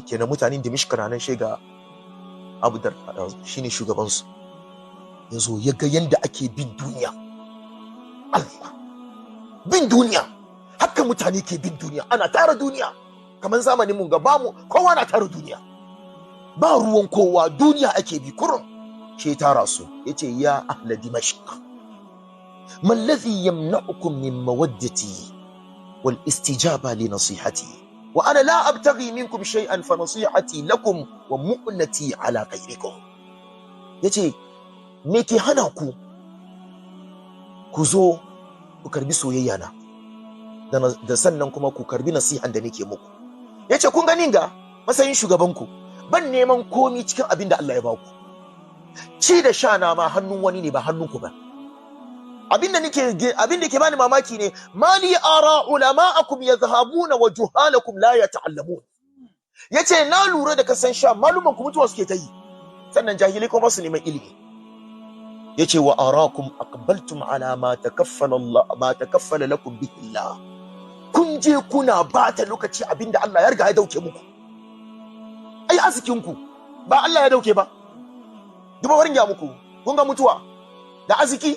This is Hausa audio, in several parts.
Shikenan, mutanen Dimishk na nan, shega Abu Darda shine shugaban su. Yazo ya ga yanda ake bin duniya. Allah, bin duniya, haka mutane ke bin duniya, ana tara duniya kamar zamanin mun ga bamu, kowa na tara duniya, ba ruwan kowa, duniya ake bi kurum. Shi tara su, yace: "Ya ahla Dimashq, ma alladhi yamna'ukum min mawaddati wal istijaba li nasihati, wa ana la abtaghi minkum shay'an, fa nasihati lakum wa mu'nati ala ghayrikum?" Yace: "Me ke hana ku ku zo ku karbi soyayya na da sannan kuma ku karbi nasihan da nake muku?" Yace: "Kun ganin ga matsayin shugabanku, ban neman komi cikin abin da Allah ya baku. Ci da sha na ma hannun wani ne, ba hannunku ba. Abin da nake, abin da ke bani mamaki ne, mali ara ulama'akum yadhhabuna wa juhalakum la yata'allamun." Yace: "Na lura da kasan sha maluman ku mutuwa suke ta yi, sannan jahilai kuma su neman ilimi." Yace: "Wa arakum aqbaltum ala ma takaffala Allah, ma takaffala lakum bihi Allah. Kun je kuna bata lokaci abinda Allah ya riga ya dauke muku. Ai arzikin ku ba Allah ya dauke ba. Duba, wurin ya muku, kun ga mutuwa da arziki,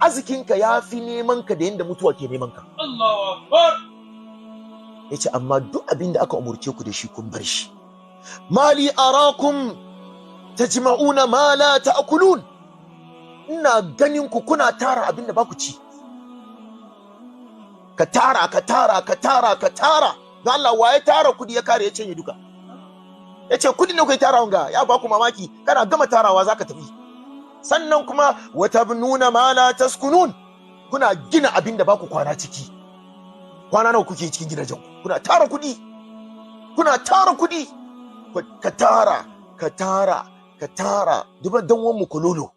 arzikinka ya fi neman ka da yanda mutuwa ke neman ka." Allahu Akbar. Yace: "Amma duk abin da aka umurce ku da shi, kun bar shi. Mali arakum tajma'una ma la ta'kulun. Ina ganin ku kuna tara abin da ba ku ci. Ka tara, ka tara, ka tara, ka tara. Don Allah, waye tara kudi ya kare ya cinye duka?" Yace: "Kudin da kai tara wanga ya ba ku mamaki, kana gama tarawa zaka tafi. Sannan kuma watabnuna ma la taskunun. Kuna gina abin da ba ku kwana ciki. Kwana nawa kuke cikin gidajen ku? Kuna tara kudi, kuna tara kudi, ka tara, ka tara, ka tara. Duba dan mu Kololo,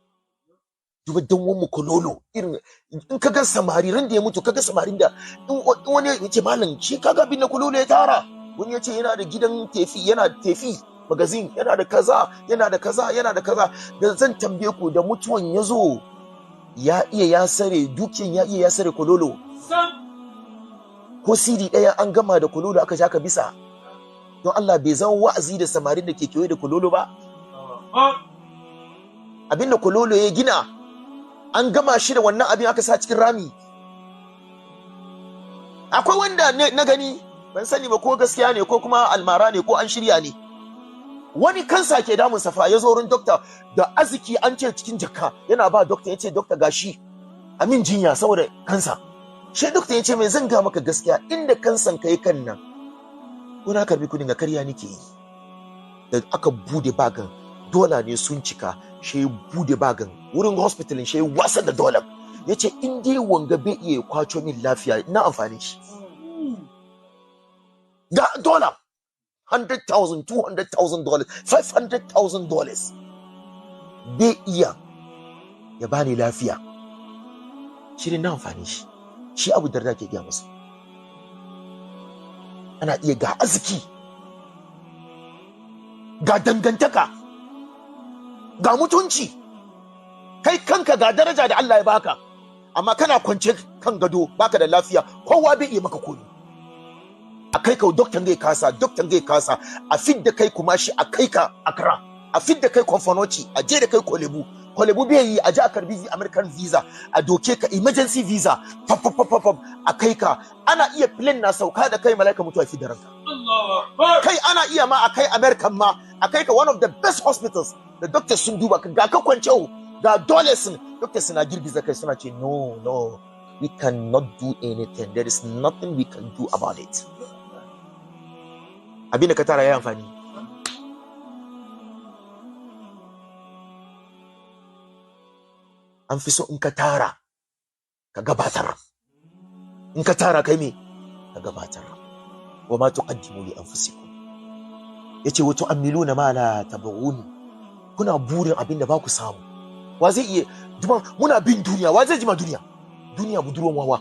duba dan mu Kololo. Irin in ka ga samari ran da ya mutu, ka ga samarin da in wani ya ce, 'Malam, shi kaga abin da Kololo ya tara.' Wani ya ce yana da gidan tefi, yana da tefi magazine, yana da kaza, yana da kaza, yana da kaza. Da zan tambaye ku, da mutuwan ya zo, ya iya ya sare dukiyan? Ya iya ya sare Kololo? Sam. Ko siri ɗaya an gama da Kololo aka ja ka bisa? Don Allah, bai zama wa'azi da samarin da ke kewaye da Kololo ba? Akbar. Abinda Kololo ya gina, an gama shi da wannan abin aka sa cikin rami. Akwai wanda na gani, ban sani ba ko gaskiya ne ko kuma almara ne ko an shirya ne. Wani kansa ke damun safa, ya zo wurin dokta da arziki, an ce cikin jakka, yana ba dokta, ya ce: 'Dokta, gashi, amin jinya saboda kansa.' Shi dokta ya ce mai: 'Zan ga maka gaskiya, inda kansan kai kan nan, ko na karbi kudin ga, karya nake yi.' Da aka bude bagan, dola ne sun cika. Shi bude bagan wurin hospitalin, shi wasa da dolan, ya ce: 'In dai wanga bai iya kwaco min lafiya, ina amfani shi ga dola 100,000, $200,000, $500,000, bai iya ya bani lafiya, shi ne na amfani shi?' Shi Abu Darda ke gaya musu, ana iya ga arziki, ga dangantaka, ga mutunci, kai kanka ga daraja da Allah ya baka, amma kana kwance kan gado, baka da lafiya, kowa bai iya maka komi. A kai ka doktan zai kasa, doktan zai kasa. A fidda kai kuma shi, a kai ka Accra, a fidda kai Komfo Anokye, a je da kai Korle Bu. Korle Bu bai yi, a je a karbi American visa, a doke ka emergency visa, pop pop pop pop, a kai ka. Ana iya plane na sauka da kai, malaika mutuwa fi da ranka. Allahu Akbar. Kai, ana iya ma a kai American ma, a kai ka one of the best hospitals, the doctors sun duba ka, ga ka kwance, ga dole sun doctors suna girgiza kai, suna ce: 'No, no, we cannot do anything. There is nothing we can do about it.' Abin da ka tara ya amfani? An fi so in ka tara ka gabatar. In ka tara, kai me ka gabatar? Wa ma tuqaddimu li anfusikum. Yace: "Wa tu'ammiluna ma la tabghun." Kuna burin abin da ba ku samu. Wa zai iya duba? Muna bin duniya, wa zai jima duniya? Duniya budurwan wawa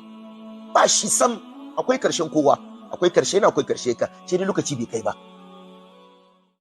ba shi sam. Akwai karshen kowa, akwai karshe na, akwai karshe ka, sai dai lokaci bai kai ba.